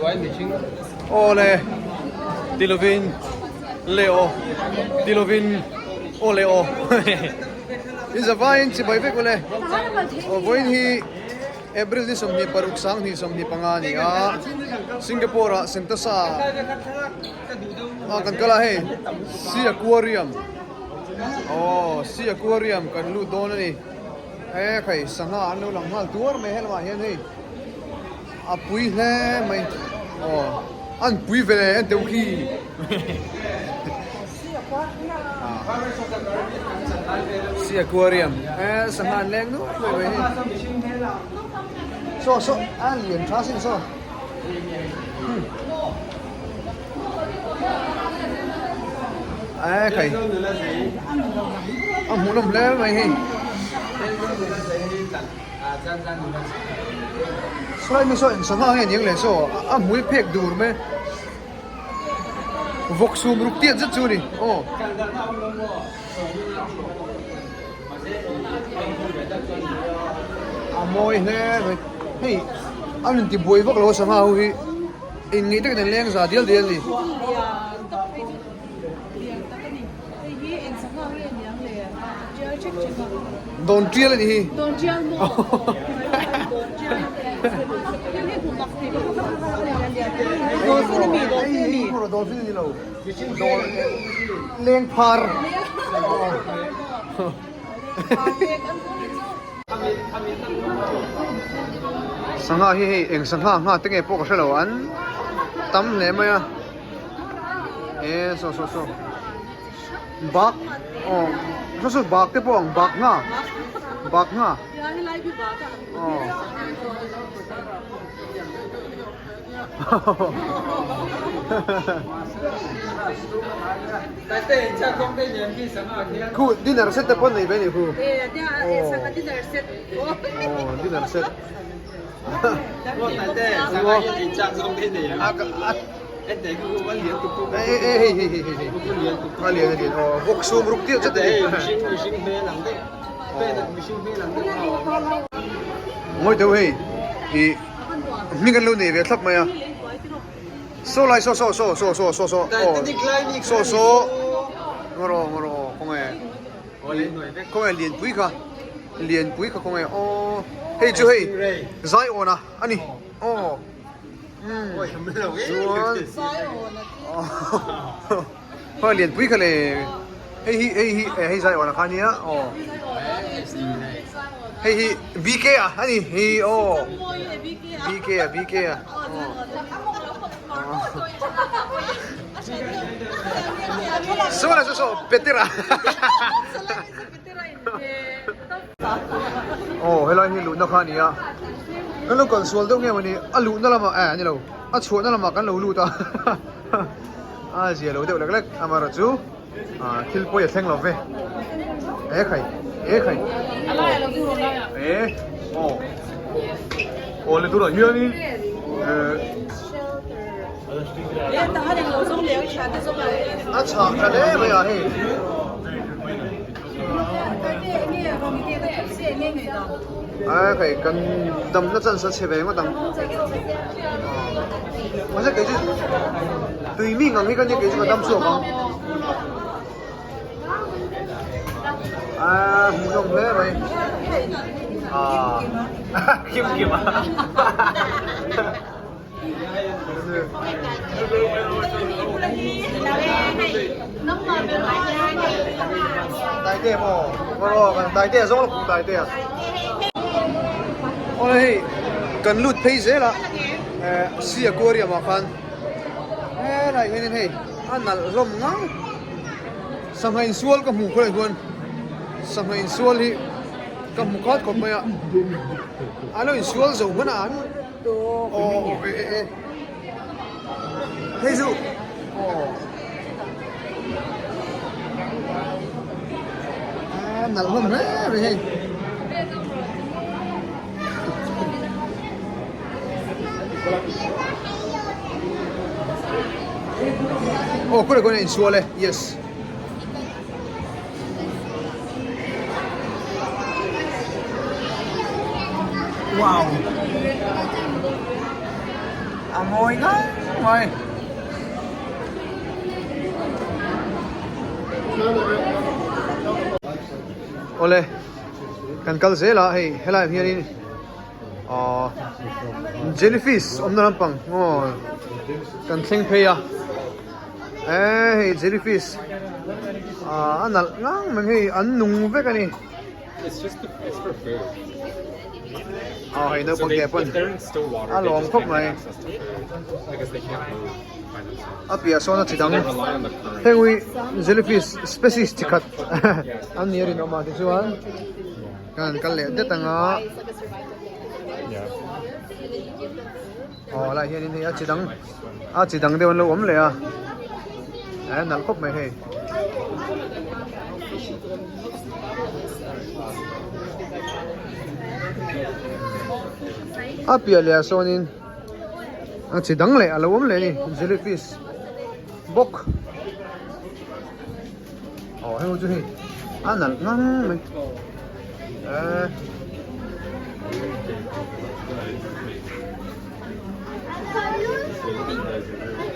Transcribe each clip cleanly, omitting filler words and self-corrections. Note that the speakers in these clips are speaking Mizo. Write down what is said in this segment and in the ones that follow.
Aw le ti lovin le aw ti lovin aw le aw in zavaiin chibai vek ule aw vawiin hi April ni 26 2025 a ni a Singapore ah Sentosa ah kan kal a hei Sea Aquarium aw Sea Aquarium kan lut dawn a ni e khai sangha an lo lang nghal tuar mai helamah hian hei. A pui hle mai aw an pui ve en teuh khi Sea aquarium e sangha an leng nuai mai mai hei saw saw a lian tha sin saw e khai a hmuhnawm hle mai hei. Sawi mi saw sangha nge niang le saw a hmui phek dur mai vawk sum ruk tiat zet chu a ni aw. A mawi hle mai hei an inti buai vak lo a sangha ho hi inngeih takin an leng za dial dial a ni. Hei hi eng sangha nge niang le? A tial chek chek a. Dawn tial a ni hi. Dawn tial maw? Dawn tial. Hei hi hmu mak thei bawk a. Dolphin a mi, dolphin a mi. Hei dolphin a ni lo. Dawn leng phar. Sangha hi hei eng sangha ngha te nge pawh ka hre lo an tam hle mai a. E saw saw saw bak aw saw saw bak te pawh ang bak nga bak nga aw khu dinner set te pawh nei ve ni khu aw dinner set Ngawi deuh hei ih hming an lo nei ve thlap mai a saw lai saw saw saw saw saw saw saw aw saw saw ngaw rawh ngaw rawh aw khawnge khawnge lianpui kha lianpui kha khawnge aw hei chu hei zaiawna a ni aw. Chuan Hoi lianpui kha le hei hi hei hi hei zai awna kha nia aw hei hi BK a ani hei aw BK a BK a saw la saw saw Petera Aw helai hi luhna kha a ni a kan lo kal sual deuh nge mawni a luhna lamah eh a ni lo a chhuahna lamah kan lo lut a a zia lo deuh lek lek amaherawh chu ah thil pawi a thleng lo ve e khai e khai e aw aw le turah hianin eh a chhah tha hle mai a hei. Ai khai kan damna chance a chhe ve ngawt ang mahse kei chu tui mi ngang hi ka nia kei chu ka dam chhuak ang a hmuhnawm hle mai a kim kim a. Taite maw maw kan taite a zawng lawk taite a awle hei kan lut phei zel a eh sea aquarium ah khan helai hianin hei a nalh hlawm ngang sangha insual ka hmuh khawlai chuan sangha insual hi ka hmu khat khawp mai a a lo insual zo hman a an Aw e e e hei chu aw a nalh hlawm hle mai hei aw kawrah kawrah insual e yes. Wow. A mawi ngang mai. Awle kan kal zel a hei helai ah hianin ahh jellyfish awmna lampang aw kan thleng phei a eh hei jellyfish ahh a nalh ngang mai hei an nung vek a ni. Aw hei naupang te pawn a lawm khawp mai a piah sawn a chi dang heng hi jellyfish species chi khat an ni a rinawm a tichuan kan han kal leh det ang a aw lai hianin hei a chi dang a chi dang deuh an lo awm leh a a nalh khawp mai hei. A piah leh ah sawnin a chi dang leh a lo awm leh a ni jellyfish bawk aw heng chu hei a nalh ngang mai eee.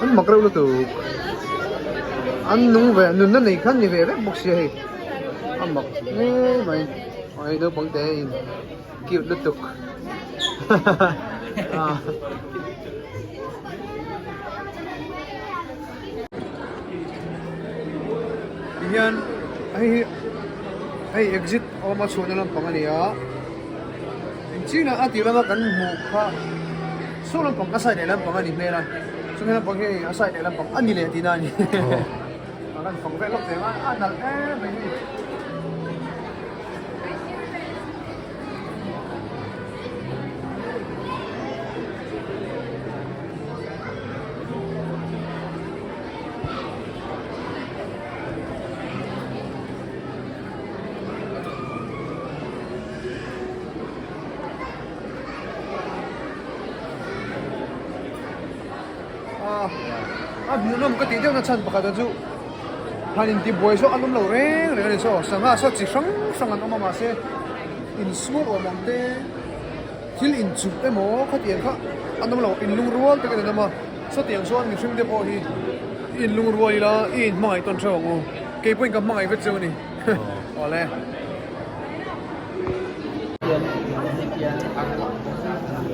An mak reuh lutuk an nung ve nunna nei khan ni ve vek bawk sia hei a mak hle mai aw hei naupang te in cute lutuk hahaha. Tihian hei hi hei exit awm a chhuahna lampang a ni a. Engchina a tih lama kan hmuh kha saw lampang a side leh lampang a ni hmel a chumi lampang hi a side leh lampang a ni leh tihna a ni a kan fang vel lawk thei a a nalh em mai hi. A hmuhnawm ka tih deuhna chhan pakhat a chu han intibuai zawk an awm lo reng reng a ni saw sangha saw chi hrang hrang an awm a mahse insual awm ang te thil inchuh emaw khatiang kha an awm lo inlungrual takin an awm a sawtiang chuan mihring te pawh hi i inlungrual ila i inhmangaih tawn theuh ang u keipawhin ka hmangaih vek cheu a ni awle.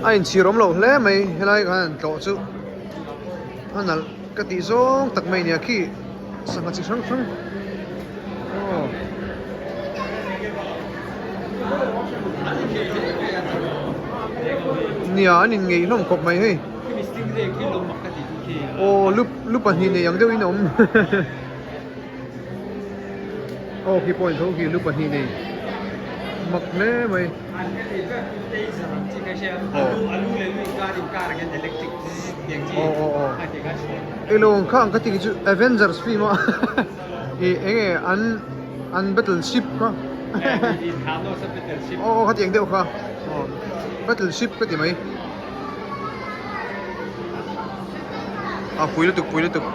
A inchhir awm loh hle mai helai khan an tlawh chu a nalh ka tih zawng tak mai nia khi sangha chi hrang hrang aw nia an inngeih hlawm khawp mai hei aw lu lu pahnih nei ang deuhin a awm. Aw khi pawh in tho khi lu pahnih nei mak hle mai. Aw aw aw aw elo ang kha ang ka tih chu Avengers film a ih eng nge an an battle ship kha aw aw khatiang deuh kha aw battle ship ka ti mai a pui lutuk pui lutuk.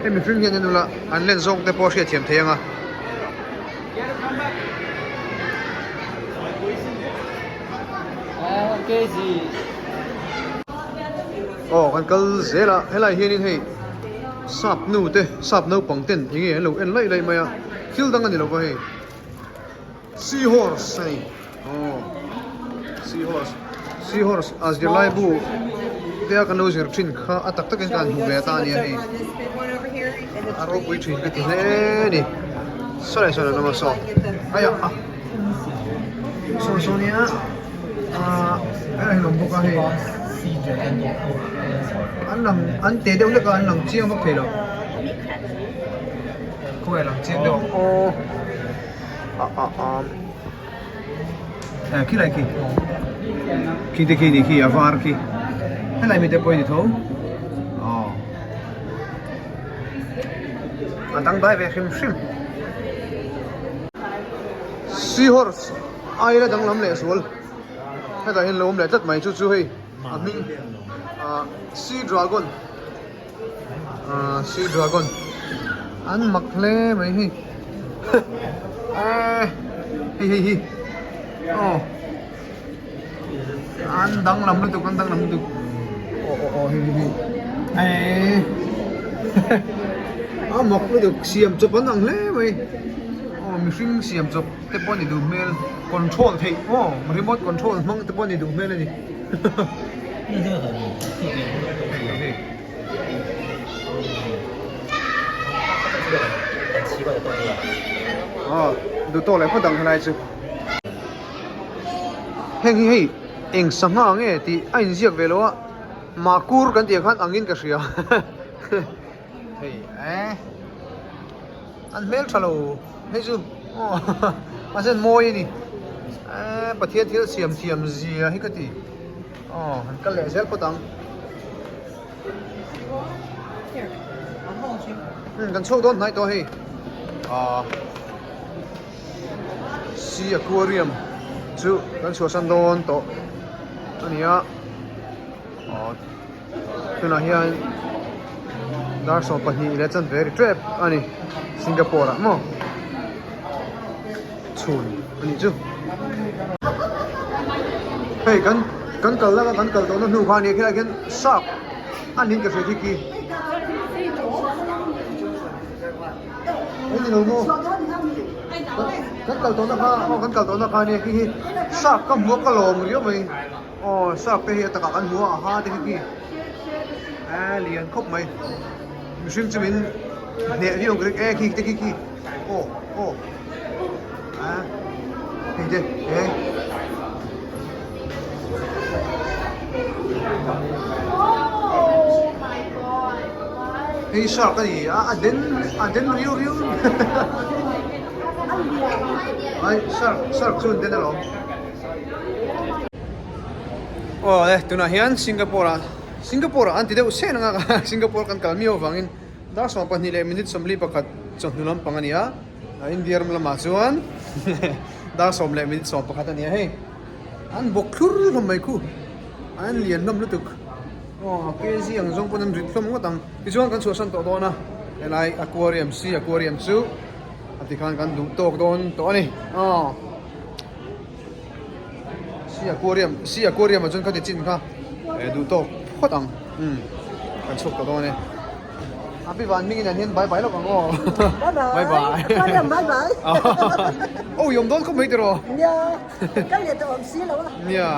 Hei mihring hian en ula an len zawng te pawh a hriatthiam thei ang a. Aw kan kal zel a helai hianin hei sap nu te sap naupang ten eng nge an lo en laih laih mai a thil dang a ni lo va hei seahorse a ni. Aw seahorse seahorse a zirlai bu te a kan lo zir thin kha a tak takin ka han hmu ve ta a nia hei a ropui thin ka ti hle a ni saw leh saw leh lam a saw aiah a saw saw nia ah helai hi a awm bawk a hei an lang an te deuh hlek a an lang chiang vak thei lo khawnge lang chiang deuh ang aw ah ah ah. Eh khilai khi khi te khi ni khi a var khi helai mi te pawh hi ni tho aw a dang dai ve hrim hrim seahorse aia danglam leh zual hetah hian lo awm leh tlat mai chu chu hei a hming ah sea dragon Ahh sea dragon an mak hle mai hei eee hei hei hi aw. An danglam lutuk an danglam lutuk aw aw aw hei hei hei a mak lutuk siam chawp an ang hle mai aw mihring siam chawp te pawh a ni duh hmel control theih maw remote control hmang te pawh a ni duh hmel a ni hei. Aw duh tawk leh phawt ang helai chu. Heng hi hei eng sangha nge tih a inziak ve lo a mahkur kan tih ang khan angin ka hria hei eh an hmel tha lo hei chu aw mahse an mawi a ni eh Pathian thil siam thiam zia hi ka ti aw han kal leh zel phawt ang. Kan chhuak dawn hnai tawh hei ah. Sea aquarium chu kan chhuahsan dawn tawh a ni a aw tunah hian dar 12 leh chanve ri tep a ni Singapore ah maw chhun a nih chu hei kan kan kal laka kan kal tawhna hnu kha a nia khilaiah khian shark a niin ka hria khi khi. Hei ni lo maw? Kan kal tawhna kha aw kan kal tawhna kha ania khi hi shark ka hmu a ka lawm riau mai aw shark te hi a takah kan hmu a a ha te hi khi a lian khawp mai mihring chu min hneh viau ang ka ring e khi te khi khi aw aw a hei te e. Hei shark a ni a a den a den riau riau ai shark shark chu an den alawm aw le tunah hian Singapore ah Singapore ah an ti deuh seng anga Singapore kan kal miau avangin dar 12 leh minute 41 chawhnu lampang a ni a India ram lamah chuan dar 10 leh minute 11 a ni a hei. An bawk thlur hlawm mai khu. An lian hlawm lutuk. Aw kg ang zawng pawn an rit hlawm ngawt ang. Tichuan kan chhuahsan tawh dawn a, helai aquarium sea aquarium chu a tikhan kan duh tawk dawn tawh a ni. Aw sea aquarium sea aquarium ah chuan khati chin kha duh tawk phawt ang. Umm kan chhuak tawh dawn e. Happy van mingin an hian bye bye lawk ang aw. Bye bye. Bye bye. Aquarium bye bye. Oh yawm dawn khawp mai tiraw. Nia. Ka let a awm si lo a. Nia.